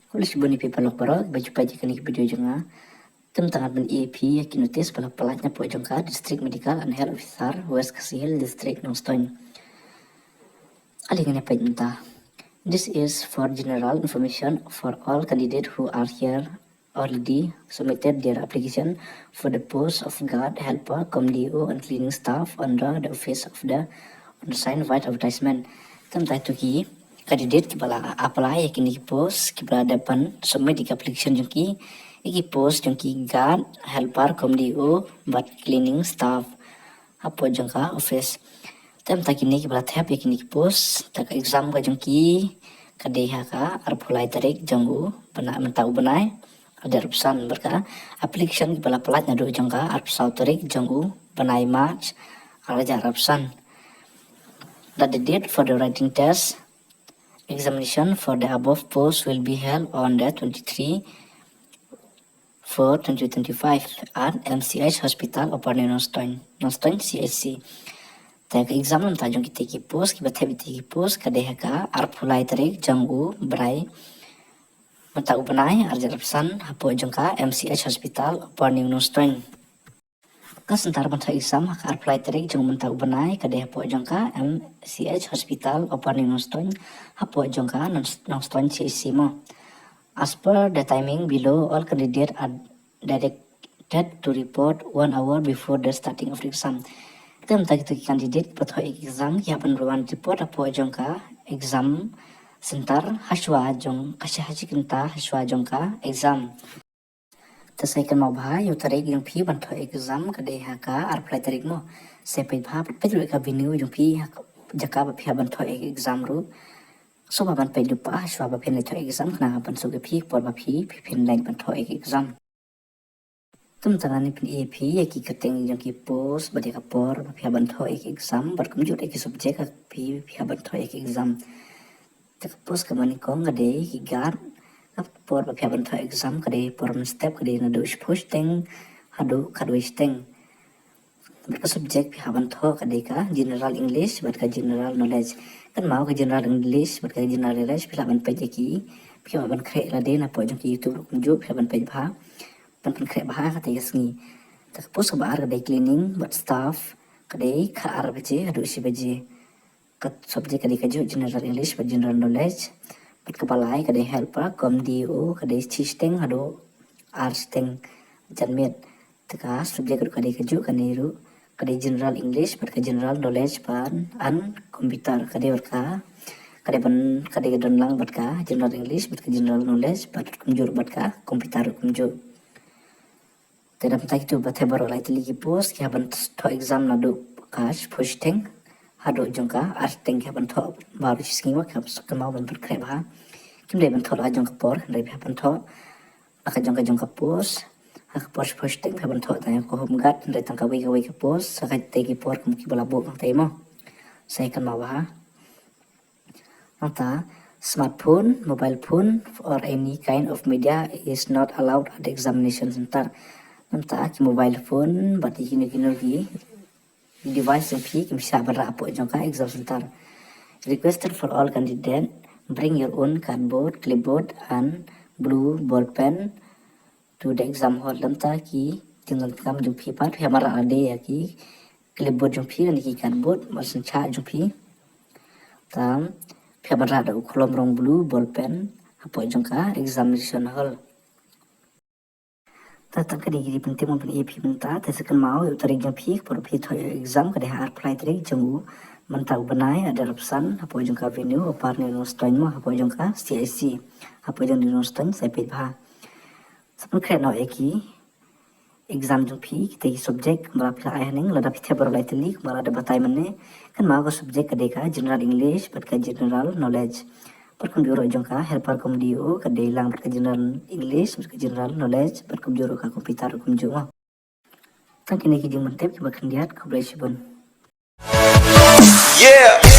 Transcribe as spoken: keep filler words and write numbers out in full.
Khublei shibun ïa phi paralok baroh ba ju peit ïa kane ka video jong nga. Te mynta ngan pyni ïa phi ïa ki notice ba la pynlait na pdeng jong ka District Medical and Health Officer, West Khasi Hills District, Nongstoiñ. Ale ngin ïa peit mynta. This is for general information for all candidates who are here already submitted their application for the post of guard helper cum D O and cleaning staff under the office of the undersigned via advertisement. Te mynta ïa ki candidate kiba la apply ïa kine ki post, kiba la dep ban submit ïa ki application jong ki ïa ki post jong ki guard helper cum D O bad cleaning staff hapoh jong ka office. Te mynta kine kiba la thep ïa kine ki post, te ka exam ka jong ki ka dei ha ka arphew lai tarik jong u bnai, mynta u bnai, ar hajar arphew san, bad ka application kiba la pynlait naduh jong ka arphew saw tarik jong u bnai March, ar hajar arphew san. That the date for the writing test examination for the above post will be held on the twenty-three four twenty twenty-five at M C H Hospital, Upper New Nongstoiñ, Nongstoiñ C H C. Te ka exam mynta jong kita ki post, kiba thep kita ki post, ka dei ha ka arphew lai tarik jong u bnai, mynta u bnai, ar hajar arphew san, hapoh jong ka M C H Hospital, Upper New Nongstoiñ. Ka center ban thoh exam ha ka arphew lai tarik jong mynta u bnai ka dei hapoh jong ka M C H Hospital, Upper New Nongstoiñ, hapoh jong ka Nong-, Nongstoiñ C H C mo. As per the timing below, all candidates are directed to report one hour before the starting of the exam. Te mynta kita ki candidate ba thoh exam ki hap ban wan report hapoh jong ka exam center hashwa jong ka, shi, ha shi kynta hashwa jong ka exam. Te sa ïa kynmaw bha ïa u tarik jong phi ban thoh exam ka dei ha ka arphew lai tarik mo. Sa peit bha, peit ruh ïa ka venue jong phi, ha ka jaka ba phi hap ban thoh exam ruh. Sngewbha ban peit lypa hashwa ba phin leit thoh exam, khnang ban suk ïa phi por ba phi, phi, phin leit ban thoh exam. Te mynta ngan pyni ïa phi ïa ki kyrteng jong ki post bad ïa ka por ba phi hap ban thoh exam bad kumjuh ïa ki subject ba phi, phi hap ban thoh exam. Te ka post kaba nyngkong ka dei ki guard. Ka por ba phi hap ban thoh exam ka dei por mynstep, ka dei naduh shiphew shiteng haduh khatwei shiteng. Bad ka subject phi hap ban thoh ka dei ka General English bad ka General Knowledge. Kynmaw ka General English bad ka General Knowledge phi lah ban peit ïa ki, phi hap ban khreh lade napoh jong ki YouTube ruh kumjuh, phi hap ban peit bha, ban pynkhreh bha ha katei ka sngi. Te ka post kaba ar ka dei cleaning bad staff, ka dei khatar baje haduh shi baje. Ka subject ka dei kajuh General English bad General Knowledge. Bad kaba lai ka dei helper cum D O, ka dei shi shiteng haduh ar shiteng janmiet. Te ka subject ruh ka dei kajuh kane ruh, ka dei General English bad ka General Knowledge bad, and Computer, ka dei bad ka, ka dei ban, ka dei ka don lang bad ka General English bad ka General Knowledge bad kumjuh bad ka Computer ruh kumjuh. Te da mynta kito ba thep baroh lai tylli ki post ki hap ban thoh exam naduh ka shiphew shiteng haduh jong ka ar shiteng, ki hap ban thoh baroh shi sngi, wa ki hap, kynmaw ban pynkhreh bha. Kim dei ban thoh la jong ka por, hynrei phi hap ban thoh la ka jong ka jong ka post. Ha ka por shiphew shiteng phi hap ban thoh tang ïa ka home guard, hynrei tang kawei kawei ka post ha katei ki por kum kiba la buh hangtei mo. Sa ïa kynmaw bha. Nangta, smartphone, mobile phone, or any kind of media is not allowed at the examination center. Nangta, ki mobile phone bad kino kino ki device jong phi kim shah ban rah hapoh jong ka exam center. Requested for all candidate, bring your own cardboard, clipboard and blue ball pen to the exam hall. Nangta ki jingdon kam jong phi pat, phi hap ban rah lade ïa ki clipboard jong phi lane ki cardboard, mar sngewsih jong phi. Tam, phi hap ban rah da u khlom rong blue ball pen hapoh jong ka examination hall. Te tang kine ki dei ki kyntien ban pyni ïa phi mynta, te sa kynmaw ïa u tarik jong phi, por ba phi thoh exam ka dei ha arphew lai tarik jong u mynta u bnai, ar hajar arphew san, hapoh jong ka venue Upper New Nongstoiñ mo, hapoh jong ka C H C, hapoh jong New Nongstoiñ, sa peit bha. Sa pynkhreh noh ïa ki exam jong phi, kita ki subject ba la phi la ai haneng, lada phi thep baroh lai tylli, ba la da batai mynne. Kynmaw ka subject ka dei ka General English bad ka General Knowledge. Bad kumjuh ruh jong ka helper cum D O ka dei lang bad ka General English bad ka General Knowledge bad kumjuh ruh ka Computer ruh kumjuh mo. Tang kine ki jingmyntip kiba khyndiat, khublei shibun. Yeah.